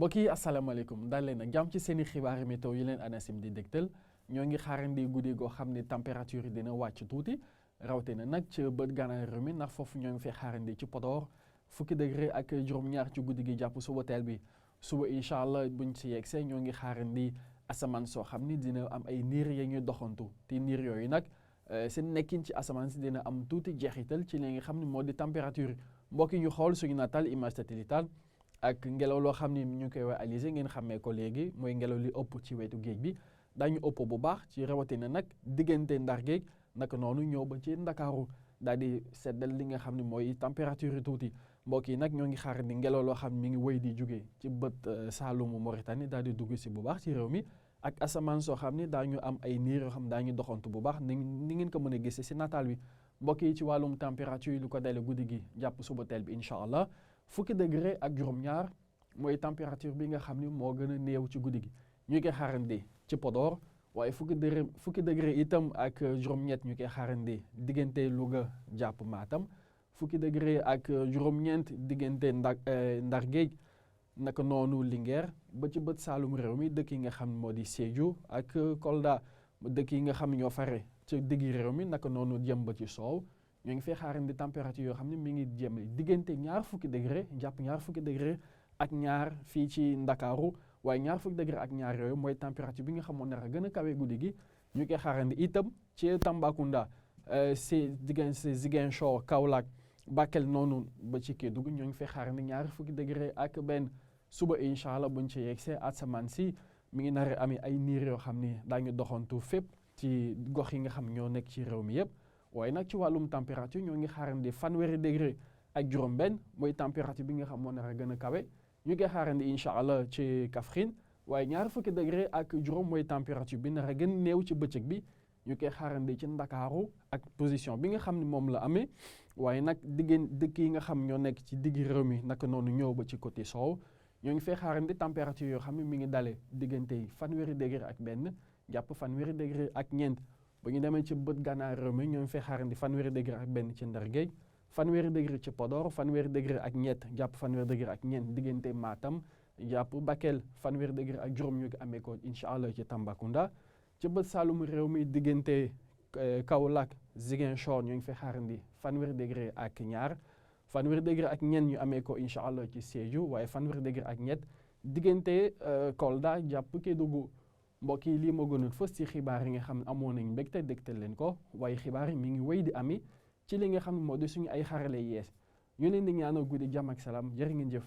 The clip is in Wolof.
mbokk yi asalaamaaleykum daal leen ak jàmm ci seen i xibaari météo yi leen ANACIM di dégtal ñoo ngi xaarandi guddi goo xam ne température yi dina wàcc tuuti rawatina nag ci bët gànnaar réew mi ndax foofu ñoo ngi fi xaarandi ci Podor fukki degré ak juróom-ñaar ci guddi gi jàpp suba teel bi suba incha allah buñ ci yegsee ñoo ngi xaarandi asamaan soo xam ni dina am ay niir ya ñuy doxantu te niir yooyu nag seen nekkin ci asamaan si dina am tuuti jeexital ci li nga xam ne moo di température mbokk yi ñu xool suñu natal image satellitale ak ngelaw loo xam ni ñu koy wax alizé ngeen xamee ko léegi mooy ngelaw li ëpp ci wetu géej bi daañu ëpp bu baax ci rawatina nag diggante ndar géej naka noonu ñëw ba ci ndakaaru daal di seddal li nga xam ne mooy température yi tuuti mbokk yi nag ñoo ngi xaar ni ngelaw loo xam mi ngi wéy di jóge ci bët Saalumu Mauritanie daal di dugg si bu baax ci réew mi ak asamaan soo xam ni daañu am ay niir yoo xam daañu doxantu bu baax ni ngeen ko mën a gisee si nataal bi mbokk yi ci wàllum température yi lu ko dalee guddi gi jàpp suba teel bi incha allah fukki degré ak juróom-ñaar mooy température bi nga xam ni moo gën a néew ci guddi gi ñu koy xaarandi ci Podor waaye fukki degré itam ak juróom-ñett ñu koy xaarandi diggante Louga jàpp Matam fukki degré ak juróom-ñeent diggante Ndar Géej naka noonu Linguère ba ci bët Saalum réew mi dëkk yi nga xam moo di Sédhiou ak Kolda dëkk yi nga xam ñoo fare ci diggi réew mi naka noonu jëm ba ci soow ñoo ngi fay xaarandi température yoo xam ne mi ngi jëm diggante ñaar fukki degré jàpp ñaar fukki degré ak ñaar fii ci Ndakaaru waaye ñaar fukki degré ak ñaar yooyu mooy température bi nga xamoon nar a gën a kawe guddi gi ñu koy xaarandi itam ci Tambacounda si diggante Ziguinchor Kaolack Bakel noonu ba ci Kédougou ñoo ngi fay xaarandi ñaar fukki degré ak benn suba incha allah buñ ci yegsee asamaan si mi ngi nar a amee ay niir yoo xam ni daañu doxantu fépp ci gox yi nga xam ñoo nekk ci réew mi yëpp. waaye nag ci wàllum température ñoo ngi xaarandi fanweeri degré ak juróom-benn mooy température bi nga xam moo nar a gën a kawe ñu ngi xaarandi incha allah ci Kaffrine waaye ñaar fukki degré ak juróom mooy température bi nar a gën néew ci bëccëg bi ñu koy xaarandi ci Ndakaaru ak position bi nga xam ne moom la amee waaye nag dëkk yi nga xam ñoo nekk ci diggi réew mi naka noonu ñëw ba ci côté soow ñoo ngi fay xaarandi température yoo xam ne mi ngi dalee diggante fanweeri degré ak benn jàpp fanweeri degré ak ñeent. ba ñu demee ci bët gànnaar réew mi ñoo ngi fay xaarandi fanweeri degré ak benn ci Ndar Géej fanweeri degré ci Podor fanweeri degré ak ñett jàpp fanweeri degré ak ñeent diggante Matam jàpp Bakel fanweeri degré ak juróom ñu ngi amee ko incha allah ci Tambacounda ci bët Saalum réew mi diggante Kaolack Ziguinchor ñoo ngi fay xaarandi fanweeri degré ak ñaar fanweeri degré ak ñeent ñu amee ko incha allah ci Sédhiou waaye fanweeri degré ak ñett diggante Kolda jàpp Kédougou mbokk yi lii moo gënoon fës ci xibaar yi nga xam ne amoon nañ mbégte dégtal leen ko waaye xibaar yi mi ngi wéy di ami ci li nga xam ne moo di suñu ay xarale yees ñu leen di ñaanal guddi jàmm ak salaam jërë ngeen jëf.